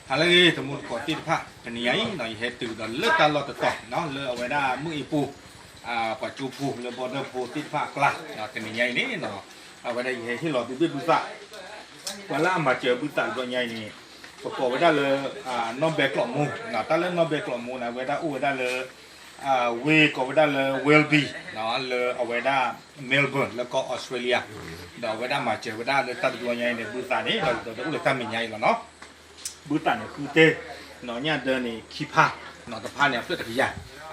ဟါလၢအဂ့ၤ တံၤသကိးသ့ၣ်တဖၣ် တနံၤညါအံၤ ယဟဲတုၤဒီးလၢတၢ်လီၢ်တတီၤ လၢအဝဲဒၣ်မုၢ်အ့ၣ်ပူၤ ပှၤကၠိဖိလၢ border ဖိသ့ၣ်တဖၣ်အကျါ တနံၤညါအံၤန့ၣ် အဝဲဒၣ်ယဟဲဟ့ၣ်လီၤဘုဘ့ၣ်ဘုသး ပှၤလၢအမၤစၢၤဘုသးတဘျီညါအံၤန့ၣ် ပကိးဝဲဒၣ်လၢ နီၢ်ဘဲကျိးမူ တၢ်လၢနီၢ်ဘဲကျိးမူန့ၣ် အဝဲဒၣ်အိၣ်ဝဲဒၣ်လၢ ဝ့ၢ်ကိးဝဲဒၣ်လၢ Wilby လၢအဝဲဒၣ် Melbourne လၢကီၢ် Australia ဒီးအဝဲဒၣ်မၤစၢၤဝဲဒၣ်လၢတၢ်တဘျီညါအံၤန့ၣ် ဘုသးန့ၣ် ဒီးအိၣ်လၢတၢ်မဲာ်ညါအံၤလီၤနီၤ. ဘုသးန့ၣ်ဃုတဲ ညၣ်ဒၢန့ၣ်ခံဖါ တဖါန့ၣ်အဖျၢၣ်တကယၤ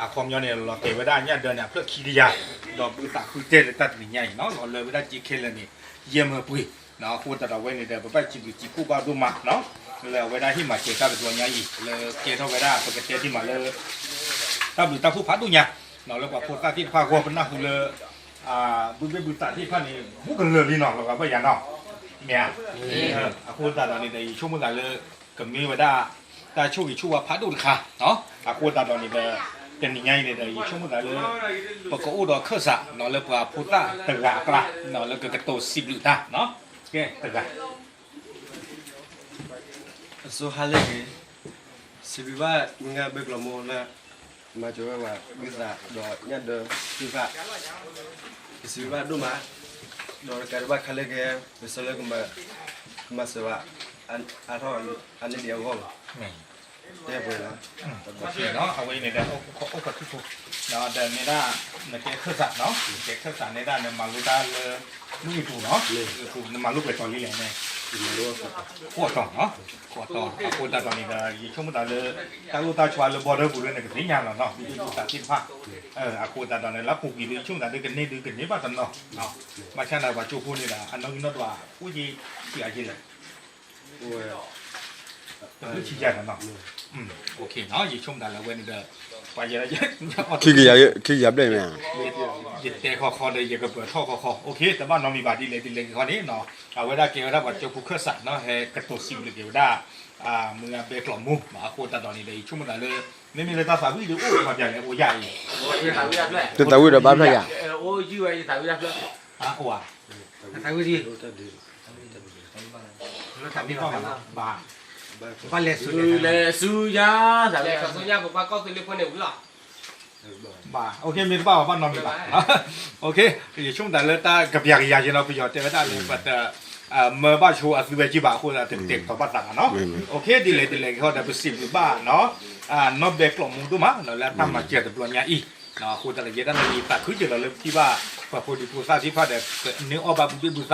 အခီပညီန့ၣ် လီၤတဲာ်ဝဲဒၣ်ညၣ်ဒၢန့ၣ်အဖျၢၣ်ခံကယၤ ဒီးဘုသးဃုတဲလၢတၢ်တနံၤညါအံၤနီၤ လီၤလၢဝဲဒၣ်က့ခဲလၢာ်န့ၣ် ယဲၢ်မၢပှ့ၤ အဃိသတးဒီးအဝဲန့ၣ်ဒီး ပဘၣ်စံးဘျုးစံးဖှိၣ်ဘၣ်ဒိၣ်မး လၢအဝဲဒၣ်ဟ့ၣ်မၤစၢၤတၢ်တဘျီညါအံၤ လၢကဲထီၣ်ဝဲဒၣ်ပကတဲဒ်မးလၢ တၢ်ဘျုးတၢ်ဖှိၣ်ဖးဒိၣ်ညါ လၢပှၤဖိသၣ်သ့ၣ်တဖၣ်အဂီၢ် ပနၢ်ဟူလၢ ဘုဘ့ၣ်ဘုသးသ့ၣ်တဖၣ်န့ၣ် ဘူးကလၢာ်လံနီၤ လီၤဂာ်ဘၣ်ယၤနီၤ မ့ၢ်ဧါ. အဃိသတးဒီးန့ၣ်ဒီး ယဆိကမိၣ်သးလၢ ကမ့ၢ်ဝဲဒၣ် တၢ်ဆိၣ်ဂ့ၤဆိၣ်ဝါဖးဒိၣ်တခါ အဃိသတးဒီးန့ၣ်ဒီး တနံၤညါအံၤန့ၣ်ဒီး ယဆိကမိၣ်သးလၢ ပကအိၣ်ဒီးခၢၣ်စး လၢပှၤဖိသၣ်တဂၤအကျါ လၢကကတိၤစံးဘျုးတၢ် ကဲတဂၤ အဆိဟါလၢအဂ့ၤ, စံးဘျုးဘၣ်မုၢ်ဂၤဘဲကျိးမူလၢ မၤစၢၤဝဲပှၤဘုသးဒီးညၣ်ဒၢသ့ၣ်တဖၣ်, ပစံးဘျုးဘၣ်ဒိၣ်မး, ဒီးတကးဒံးဘၣ်ခါလၢကဟဲ ပဆၢလၢ ကမၤစၢၤဘၣ် အါထီၣ်အါန့ၢ်ဒံးအဂီၢ်လီၤ. တဲပှဲၤလီၤ. အဝဲအံၤန့ၣ်ဒီး အိၣ်ခိးထူၣ်ဖိ ဒီးနဲဒၣ် နကဲခၢၣ်စးနီၤ, နကဲခၢၣ်စးနဲဒၣ် နမၤလိတၢ်လၢ မုၢ်အ့ၣ်ပူၤနီၤ, နမၤလိပှဲၤတီၤလံလဲၣ်န့ၣ် ဃိးတီၤနီၤ, ဃိးတီၤ အဃိသတးဒီးန့ၣ်ဒီး ယဆိကမိၣ်သးလၢ တၢ်လိၣ်တၢ်ဆီလၢ border ပူၤလၢနကသ့ၣ်ညါလီၤနီၤ, ဒ်သိးသးသ့ၣ်တဖၣ် အဃိသတးဒီးန့ၣ် လၢပူၤကွံာ်ဒီး ယဆိကမိၣ်သးလၢကန့ၢ်ဒုးကန့ၢ်ဘၣ်တနီၤ, ဘၣ်ဆၣ်န့ၣ် ပှၤကၠိဖိန့ၣ်ဒီး အနီၣ်ဂံၢ်နီၣ်ဒွး အိၣ်က့ၤဆံးအါက့ၤလဲၣ် တဘျုးဆံယၤနီၤ, ယဆိကမိၣ်သးလၢအဝဲန့ၣ်ဒီး ပှၤယဲ ခံကယၤဘျဲၣ်မ့ၢ်ဧါ, ယတဲခီခီဒီး ယကပၢၤထီၣ်ခီခီ, တဘၣ်နီတမံၤဘၣ်ဒ်လဲၣ်ဒ်လဲၣ်ဂ့ၤခီန့ၣ်, အဝဲဒၣ်ကဲဝဲဒၣ်ပှၤကၠိဖိခၢၣ်စးနီၤ, ဟဲကတိၤစံးဘျုးက့ၤဝဲဒၣ် မုၢ်ဂၤဘဲကျိးမူ အဃိသတးဒီးန့ၣ်ဒီး ယဆိကမိၣ်သးလၢ မ့မ့ၢ်လၢတၢ်သးဝံၣ်ဒီး အိၣ်မၤပျဲလဲၣ် အိၣ်ယၣ်အံၤ, တသးဝံၣ်ဒီးဘၣ်ဖျါယၤ, အိၣ်ဝဲ ဘၣ်လဲၤဆူ လဲၤဆူညါ ဘၣ် မ့ၢ်တဘၣ်ဘၣ် ဘၣ်နီတမံၤဘၣ်, ယဆိကမိၣ်သးလၢတၢ်ကပျးကယၤက့ၤနီၤ, ပယီၤတဲဝဲဒၣ်လၢ ပတ မၢဘၣ်ဆိအသုဝဲက့ၤဘၣ်အဃိသတး တကတဲာ်ကတီၤဘၣ်သးဘၣ်နီၤ, ဒ်လဲၣ်ဒ်လဲၣ်ဂ့ၤခီဒီး ပစံးဘျုးဘၣ်နီၤ, နီၢ်ဘဲကျိးမူဒိၣ်မး လၢတၢ်မၤစၢၤတဘျီညါအံၤ, အဃိသတးဒီး ယဲဒၣ်န့ၣ် ယသးခုက့ၤလီၤလၢပထံၣ်ဘၣ် ပှၤဖိဒံဖိသၣ်သ့ၣ်တဖၣ်ဒီး ကန့ၢ်အီၣ်ဘၣ်ဘုဘ့ၣ်ဘုသး အနီၢ်ကီၢ်ခီန့ၣ်ဒီး ပ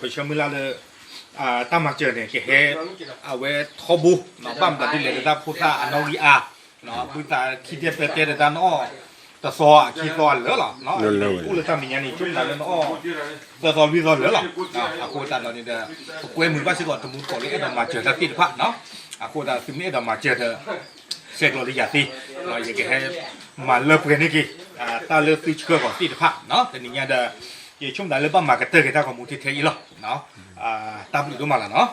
ဆၢမုၢ်လၢ်လၢ တၢ်မၤစၢၤန့ၣ် ကဟဲ အဝဲထီဘိ ဘၣ်မတၤဒ်လဲၣ်ဒီး တၢ်ဖိသၣ်အနီၣ်ဂံၢ်အါ ဘုသးခံတဲပၢတဲဒီးတၢ်နအီၣ် တသီခံသီအလၢာ်လီၤ, အိၣ်လၢတၢ်မဲာ်ညါန့ၣ် ဆိကမိၣ်သးလၢနအီၣ် သၢသီလွံၢ်သီလၢာ်လီၤ, အဃိသတးဒီးန့ၣ်ဒီး ပကွဲမုာ်ဘၣ်စ့ၢ်ကီးတမူတကိးလၢအဲၣ်ဒိးမၤစၢၤတၢ်သ့ၣ်တဖၣ်နီၤ, အဃိသတးသုမ့ၢ်အဲၣ်ဒိးမၤစၢၤဒီး ဆဲးကျိးလၢယၤသ့, ယကဟဲမၤလၢပှဲၤန့ၢ်က့ၤ တၢ်လၢသုဆှၢကီးသ့ၣ်တဖၣ်နီၤ, တနံၤညါဒီး ယဆိကမိၣ်သးလၢဘၣ်မၤကတၢၢ်က့ၤတၢ်ဂီၤမူထဲထဲအံၤလီၤ, တၢ်ဘျုးဒိၣ်မးလီၤနီၤ.